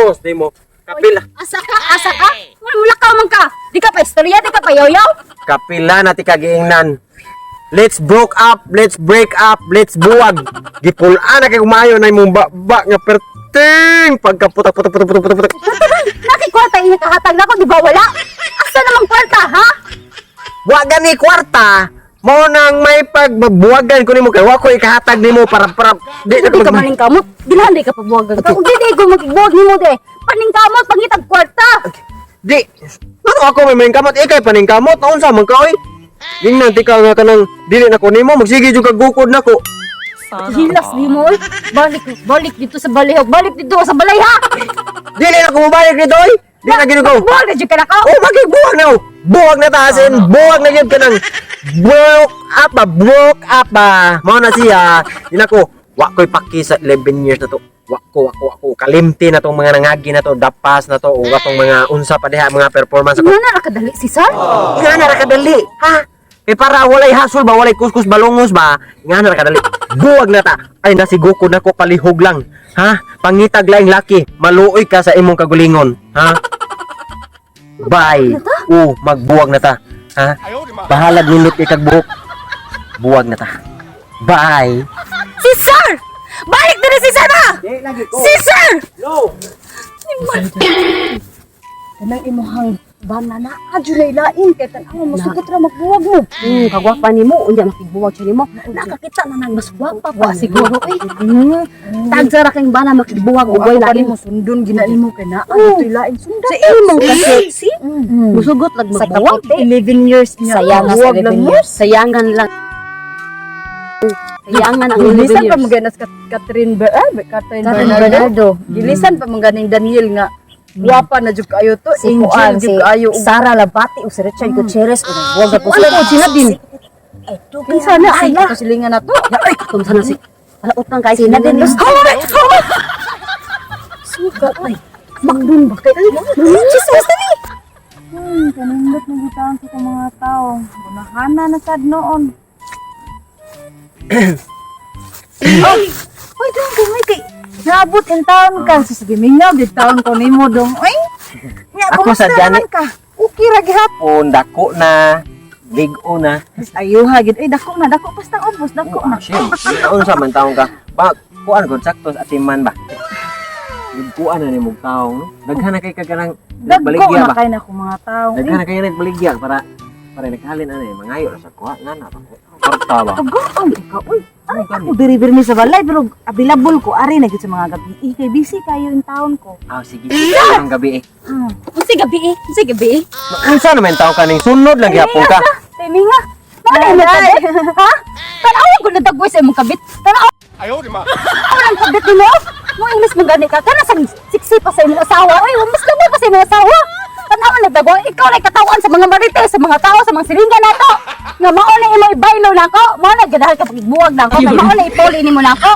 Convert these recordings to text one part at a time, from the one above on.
Sus nimo. Kapila. Asa ka? Asa ka? Wala mulakaw man ka. Di ka pa istorya, di ka pa yaw-yaw. Kapila na ti kagiingnan. Let's broke up, let's break up, let's buwag. Gipulaan na kay kumayo na imong ba nga perting pagkaputak putak putak putak putak putak. Naki kwarta inya kahatag nako, di ba wala? Asa namang kwarta, ha? Wa gani kwarta. Mao nang may pagbuwagan ko nimo kay wa ko ikahatag nimo para para di na Di ka ko mag- maningkamot. Gilahan di ka pabuwagan ka. Ug di di ko magbuwag nimo de. Paningkamot pangitag kwarta. Di. Ano ako may maningkamot? Ikay paningkamot. Naunsa man ka oy? Ingnan ti ka nga kanang dili na ko nimo magsige jud kag gukod nako. Hilas di mo, oy. Balik, balik dito sa balay. Balik dito sa balay, ha? Dili na ko mobalik nito oy. Di na gid ko. Buwag na jud ka nako. Oh, magigbuwag na oh. Buwag na ta asin, buwag na gyud ka ng broke up ba, broke up ba. Mao na siya. Di na ko, wa ko'y paki sa 11 years na to. Wa ko, wa ko, wa ko. Kalimti na tong mga nangagi na to, dapas na to, o atong mga unsa pa diha, mga performance ako. Nga na nakadali si Sar. Nga na ra kadali, ha? Kay para walay hasol ba, walay kuskus balongos ba? Nga na ra kadali. Buwag na ta. Ay nasiguko na ko palihog lang. Ha? Pangitag laing laki, maluoy ka sa imong kagulingon, ha? Bye. Oo, magbuwag na ta. Ha? Bahalag nindot ikag buhok. Buwag na ta. Bye. Si Sar! Balik diri si Sar, ha! Si Sar! No. Kanang imuhang banana adyo lay lain kay tan-awa masugot ra magbuwag mo. Kagwapa nimo, unya makigbuwag siya nimo. Nakakita na nang mas gwapa pa siguro eh. Tagsa ra kang bana makigbuwag og way Ako pa lain. nimo sundon gina nimo kay naa Oo. dito'y lain sundan. Sa imong ka-sexy, musugot lag Sa magbuwag. kapot 11 years niya. Sayangan sa Buwag lang 11 mo. years. Sayangan lang. Sayangan ang 11 Gilisan pa years. maganas Catherine Catherine Catherine Bernardo. Bernardo. Gilisan pa maganing Daniel nga gwapa na jud kaayo to. Si Angel Kuan, jud si kaayo. Og Sara Labati o si Richard Gutierrez o nagbuwag na po Kuan po sila din. Ay, kinsa na Ay, sila. kato silingan na to. Ay, kumsa na si Wala utang kay sila din. Suka ay. Makdun ba kay? Jesus ni. Kanindot na gitaan sa mga tao. Gunahana na sad noon. Uy, dong kay may kay Naabot in taon ka. Sige, mingaw di taon ko nimo dong. Uy. Nya, Ako kumusta sa Janet. naman ka? Okay ra gihapon. Pon dako na. Ligo na. Ayuha gid. Ay dako na, dako basta ubos, dako na. Unsa man taong ka? Ba, kuan kon sakto sa atiman ba? Kuan na nimong taong no. Daghan na kay ka kanang Dagko nagbaligya na ba? kay na ko mga tao. Daghan na kay nagbaligya para para naghalin ani mangayo ra sa kuha nga na ba. Kwarta ba? Tugoon ka uy. Ay, ako diri mi sa balay pero available ko ari na gid sa mga gabi. Eh, kay busy kayo in taon ko. Ah, sige. Ang gabi eh. Unsa gabi eh? Unsa gabi eh? Unsa naman taong kaning sunod lang gyapon ka? Timinga. Mga na imong kabit? Ha? Tanawa ko na dagway sa imong kabit. Tanawa. Ayaw di ma. Ang kabit nimo. Mo English mo gani ka. Kana sang siksi pa sa imong asawa. Oy, mas gamay pa sa imong asawa. Tanawa na dagway. Ikaw na katawan sa mga marites, sa mga tao, sa mga siringa nato. Nga mao na imo ibaylo nako. Mao na ganahan ka pagbuwag nako. Kay mao na ipuli nimo nako.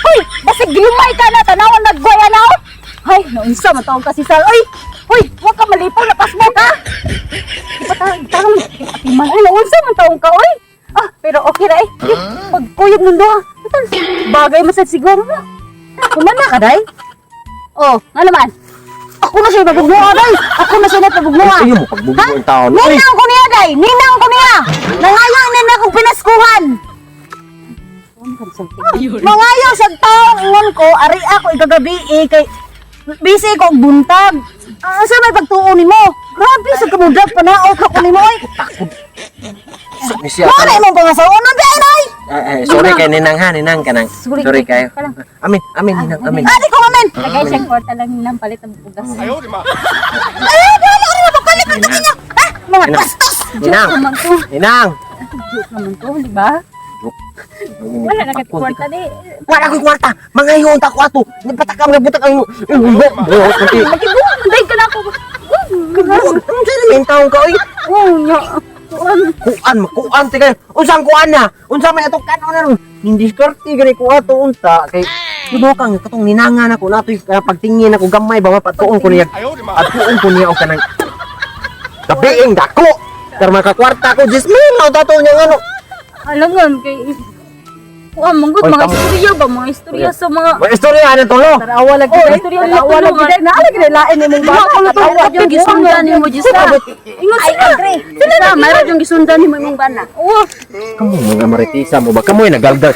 Uy, basig gilumay ka na tanawa nagway na. Ay, naunsa man taong ka si Sal. Oy, uy, wa ka malipaw na pasmo ka. Ipatang atiman ay naunsa man taong ka oy. Ah, pero okay ra eh. Pagkuyog nun doha. Total, bagay man sad siguro na. Kuman na ka day. Oh, nga naman. Ako na siya mabugnoa day. Ako na siya mabugnoa. Ayaw mo pagbugno ang taon. Uy, Ninang ko niya day. Ninang ko niya. Nangayo na akong pinaskuhan. Mangayo sa taong ingon ko, ari ako ikagabi eh, kay busy ko og buntag. Ah, asa may pagtuo nimo? Grabe sa kamudag panaot ka ko nimo oy. ni siya. Mao na imong pangasawa ba inay? Ay, ay, sorry kay ninang ha, ninang kanang. Sorry. Sorry kayo. Amin, amin ninang, amin. Adi ko amen. Lagay siya kwarta lang nang palit ang bugas. Ay, wala ko mapapalit ng kanya. Ha? Mga Ninang. bastos. Ninang. Joke naman to. Ninang. Joke naman to, di ba? Wala na kay kwarta di. Wala ko'y kwarta. Mangayon ta ko ato. Nagpatakam nga butak ang Makibuha man day ka na ako. Unsa naman taong ka oy? Oh, nya. Kuan. Kuan makuan ti kayo. Unsang kuan na? Unsa may atong kanon na ron? Hindi diskarte gani ko ato unta kay Tubo kang katong ninangan ako natoy pagtingin ako gamay ba mapatuon ko niya. Atuon ko niya og kanang Gabiing dako. Kar makakwarta ko, Diyos mo, na tato niya ano. Alam nga kay Kuha manggod Oy, mga tamo. istorya ba, mga istorya sa mga May istorya na tulo. Tanawa lagi Oh, day. istorya na Tanawa lagi tulungan. day. Naa lagi day lain imong bana. Mga Tanawa tulad yung gisundan nimo, Jisa. Ingon sila. Sila mayroon yung gisundan nimo imong bana. Oo. Kamu mga maritisa mo ba? Kamu yung nagalgal.